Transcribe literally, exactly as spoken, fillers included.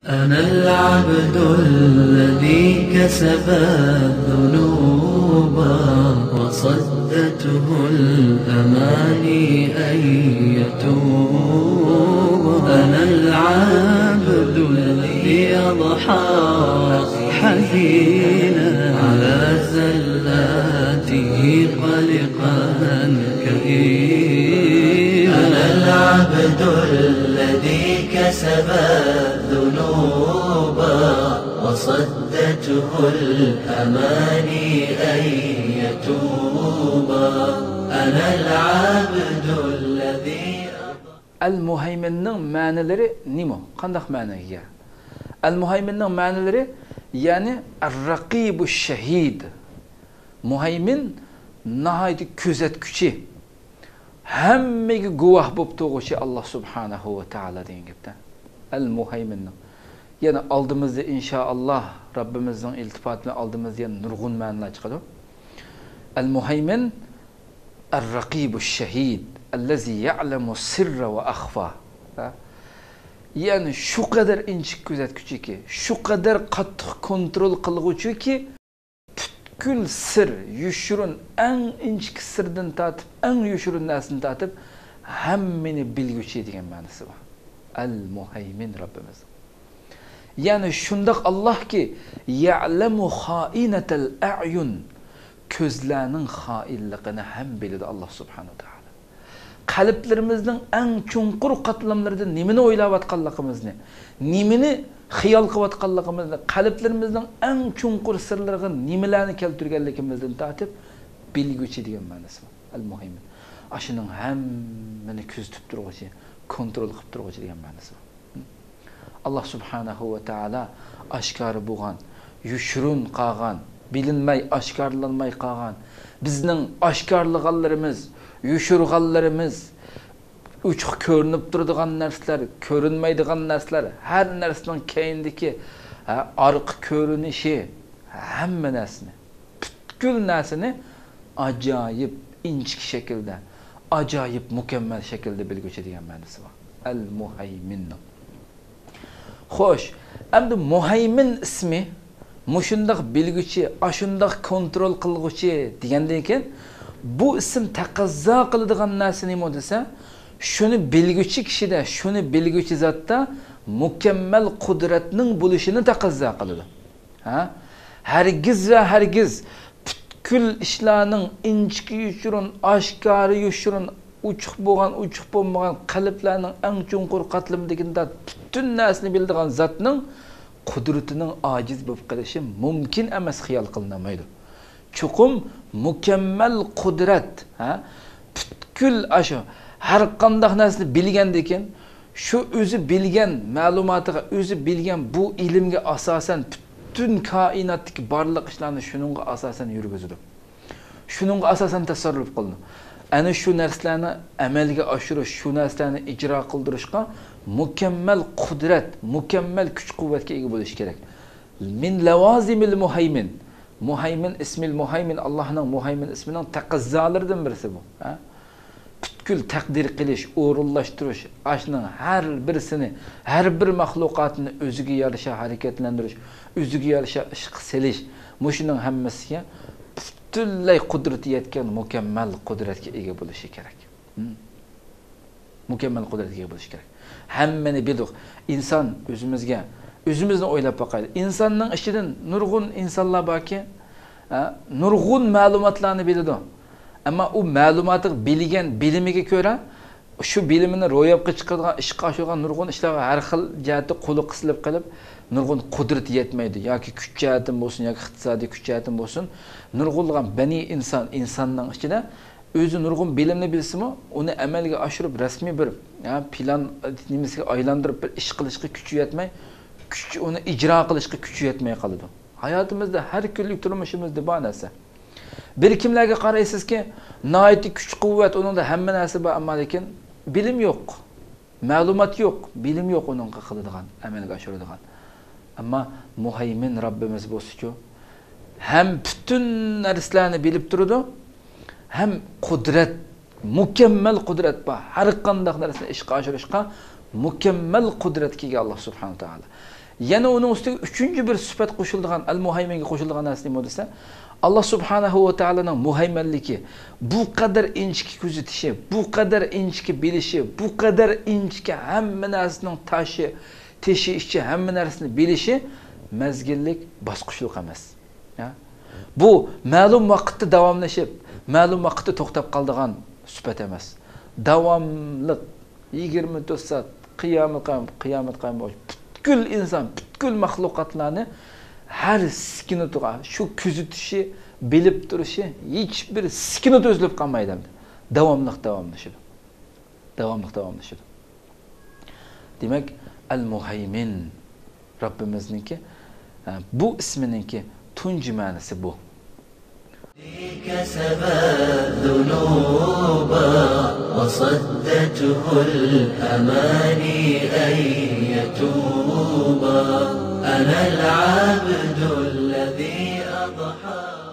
أنا العبد الذي كسب الذنوب وصدته الأماني أن يتوب. أنا العبد الذي أضحى حزينا على زلاته قلقا كئيبا. أنا العبد الذي كسب الذنوب وصدته الأماني أن يتوب. أنا العبد الذي. ئەل مۇھەيمىننىڭ مەنىلىرى نېمە؟ قانداق مەنىگە ئىگە؟ ئەل مۇھەيمىننىڭ مەنىلىرى، يەنى ئەر-رەقىبۇ شەھىد. مۇھەيمىن ناھايىتى كۆزەتكۈچى. ھەممىگە گۇۋاھ بولۇپ تۇرغۇچى ئاللا سۇبھانەھۇ ۋە تائالا دېگەن گەپتە. ئەل مۇھەيمىننىڭ. يەنە ئالدىمىزدا ئىنشائاللا رەببىمىزنىڭ ئىلتىپاتى بىلەن ئالدىمىزدا يەنە نۇرغۇن مەنىلەر چىقىدۇ. ئەل مۇھەيمىن ئەر-رەقىبۇ شەھىد ئەللەزى يەئلەمۇ سىررە ۋە ئەخفا. ھە؟ يەنى شۇ قەدەر ئىنچىكە كۆزەتكۈچىكى، شۇ قەدەر قاتتىق كونترول قىلغۇچىكى، پۈتكۈل سىر، يوشۇرۇن، ئەڭ ئىنچىكە سىردىن تارتىپ، ئەڭ يوشۇرۇن نەرسىدىن تارتىپ، ھەممىنى بىلگۈچى دېگەن مەنىسى بار. ئەل مۇھەيمىن رەببىمىز. يەنى شۇنداق ئاللاھكى، يەئلەمۇ خائىنەتەل ئەئيۇن، كۆزلەرنىڭ خائىنلىقىنى ھەم بىلىدۇ ئاللا سۇبھانەھۇ ۋە تائالا. قەلبلىرىمىزنىڭ ئەڭ چوڭقۇر قاتلاملىرىدا نېمىنى ئويلاۋاتقانلىقىمىزنى، نېمىنى خىيال قىلىۋاتقانلىقىمىزنى، قەلبلىرىمىزنىڭ ئەڭ چوڭقۇر سىرلىرىغا نېمىلەرنى كەلتۈرگەنلىكىمىزدىن تارتىپ بىلگۈچى دېگەن مەنىسى بار. ئەل مۇھەيمىن. ئاشۇنىڭ ھەممىنى كۆزىتىپ تۇرغۇچى، كونترول قىلىپ تۇرغۇچى دېگەن مەنىسى بار. ئاللا سۇبھانەھۇ ۋە تائالا ئاشكارا بولغان، يوشۇرۇن قالغان، بىلىنمەي ئاشكارىلانماي قالغان، بىزنىڭ ئاشكارىلىغانلىرىمىز، يوشۇرغانلىرىمىز، ئوچۇق كۆرۈنۈپ تۇرىدىغان نەرسىلەر، كۆرۈنمەيدىغان نەرسىلەر، ھەر نەرسىنىڭ كەينىدىكى، ھە، ئارقا كۆرۈنۈشى، ھەممە نەرسىنى، پۈتكۈل نەرسىنى ئاجايىپ ئىنچىكە شەكىلدە، ئاجايىپ مۇكەممەل شەكىلدە بىلگۈچى دېگەن مەنىسى بار. ئەل مۇھەيمىننىڭ. خوش، ئەمدى مۇھەيمىن ئىسمى مۇشۇنداق بىلگۈچى، ئاشۇنداق كونترول قىلغۇچى دېگەندىن كېيىن، بۇ ئىسىم تەقەززا قىلىدىغان نەرسە نېمە دېسە، شۇنى بىلگۈچى كىشىدە، شۇنى بىلگۈچى زاتتا مۇكەممەل قۇدرەتنىڭ بولۇشىنى تەقەززا قىلىدۇ. ھە؟ ھەرگىز ۋە ھەرگىز پۈتكۈل ئىشلارنىڭ ئىنچىكە يوشۇرۇن، ئاشكارا يوشۇرۇن، ئوچۇق بولغان، ئوچۇق بولمىغان، قەلبلەرنىڭ ئەڭ چوڭقۇر قاتلىمىدىكى پۈتۈن نەرسىنى بىلىدىغان زاتنىڭ قۇدرىتىنىڭ ئاجىز بولۇپ قېلىشى مۇمكىن ئەمەس، خىيال قىلىنالمايدۇ. چوقۇم مۇكەممەل قۇدرەت، ھە؟ پۈتكۈل ئاشۇ ھەر قانداق نەرسىنى بىلگەندىكىن، شۇ ئۆزى بىلگەن مەلۇماتىغا، ئۆزى بىلگەن بۇ ئىلىمگە ئاساسەن پۈتۈن كائىناتتىكى بارلىق ئىشلارنى شۇنىڭغا ئاساسەن يۈرگۈزىدۇ. شۇنىڭغا ئاساسەن تەسەررۇپ قىلىدۇ. ئەنە شۇ نەرسىلەرنى ئەمەلگە ئاشۇرۇش، شۇ نەرسىلەرنى ئىجرا قىلدۇرۇشقا مۇكەممەل قۇدرەت، مۇكەممەل كۈچ-قۇۋۋەتكە ئىگە بولۇش كېرەك. مىن لەۋازىمىل مۇھەيمىن. مۇھەيمىن، ئىسمىل مۇھەيمىن، ئاللاھنىڭ مۇھەيمىن ئىسمىنىڭ تەقەززالىرىدىن بىرسى بۇ. ھە؟ پۈتكۈل تەقدىر قىلىش، ئورۇنلاشتۇرۇش، ئاشۇنىڭ ھەر بىرسىنى، ھەر بىر مەخلۇقاتنى ئۆزىگە يارىشا ھەرىكەتلەندۈرۈش، ئۆزىگە يارىشا ئىشقا سېلىش، مۇشۇنىڭ ھەممىسىگە پۈتۈنلەي قۇدرىتى يەتكەن مۇكەممەل قۇدرەتكە ئىگە بولۇشى كېرەك. ھىم. مۇكەممەل قۇدرەتكە ئىگە بولۇشى كېرەك. ھەممىنى بىلىدۇ. ئىنسان ئۆزىمىزگە، ئۆزىمىزنى ئويلاپ باقايلى. ئىنساننىڭ ئىچىدىن نۇرغۇن ئىنسانلار باركى، ھە، نۇرغۇن مەلۇماتلارنى بىلىدۇ. ئەمما ئۇ مەلۇماتىغا، بىلگەن بىلىمىگە كۆرە، شۇ بىلىمىنى روياپقا چىقىرىدىغان، ئىشقا ئاشۇرىدىغان نۇرغۇن ئىشلارغا ھەر خىل جەھەتتە قولى قىسىلىپ قېلىپ، نۇرغۇن قۇدرىتى يەتمەيدۇ. ياكى كۈچ جەھەتتىن بولسۇن، ياكى ئىقتىسادىي كۈچ جەھەتتىن بولسۇن، نۇرغۇنلىغان بەنى ئىنسان، ئىنساننىڭ ئىچىدە ئۆزى نۇرغۇن بىلىمنى بىلسىمۇ، ئۇنى ئەمەلگە ئاشۇرۇپ، رەسمىي بىر، ھە، پىلان نېمىسىگە ئايلاندۇرۇپ، بىر ئىش قىلىشقا كۈچى يەتمەي، كۈچ، ئۇنى ئىجرا قىلىشقا كۈچى يەتمەي قالىدۇ. ھاياتىمىزدا، ھەر كۈنلۈك تۇرمۇشىمىزدا بار نەرسە. بىر كىملەرگە قارايسىزكى، ناھايىتى كۈچ-قۇۋۋەت، ئۇنىڭدا ھەممە نەرسە بار، ئەمما لېكىن بىلىم يوق. مەلۇمات يوق، بىلىم يوق ئۇنىڭغا قىلىدىغان، ئەمەلگە ئاشۇرىدىغان. ئەمما مۇھەيمىن رەببىمىز بولسىچۇ، ھەم پۈتۈن نەرسىلەرنى بىلىپ تۇرىدۇ، ھەم قۇدرەت، مۇكەممەل قۇدرەت بار. ھەر قانداق نەرسىنى ئىشقا ئاشۇرۇشقا مۇكەممەل قۇدرەتكە ئىگە ئاللا سۇبھانەھۇ ۋە تائالا. يەنە ئۇنىڭ ئۈستىگە ئۈچىنچى بىر سۈپەت قوشۇلىدىغان، ئەل مۇھەيمىنگە قوشۇلىدىغان نەرسە نېمە دېسە، ئاللا سۇبھانەھۇ ۋە تائالانىڭ مۇھەيمەنلىكى، بۇ قەدەر ئىنچىكە كۆزىتىشى، بۇ قەدەر ئىنچىكە بىلىشى، بۇ قەدەر ئىنچىكە ھەممە نەرسىنىڭ تاشى، تېشى، ئىچى، ھەممە نەرسىنى بىلىشى مەزگىللىك، باسقۇچلۇق ئەمەس. يا؟ بۇ مەلۇم ۋاقىتتا داۋاملىشىپ، مەلۇم ۋاقىتتا توختاپ قالىدىغان سۈپەت ئەمەس. داۋاملىق يىگىرمە تۆت سائەت قىيامەت قايىم، قىيامەت قايىم بولۇش. پۈتكۈل ئىنسان، پۈتكۈل مەخلۇقاتلارنى ھەر سېكۇنتىغا شۇ كۆزىتىشى، بىلىپ تۇرۇشى، ھېچبىر سېكۇنت ئۈزۈلۈپ قالمايدۇ ئەمدى. داۋاملىق داۋاملىشىدۇ. داۋاملىق داۋاملىشىدۇ. دېمەك، ئەل مۇھەيمىن رەببىمىزنىڭكى، ئە، بۇ ئىسمىنىڭكى تۇنجى مەنىسى بۇ. كسب الذنوب وصدته الأماني أن يتوب. أنا العبد الذي أضحى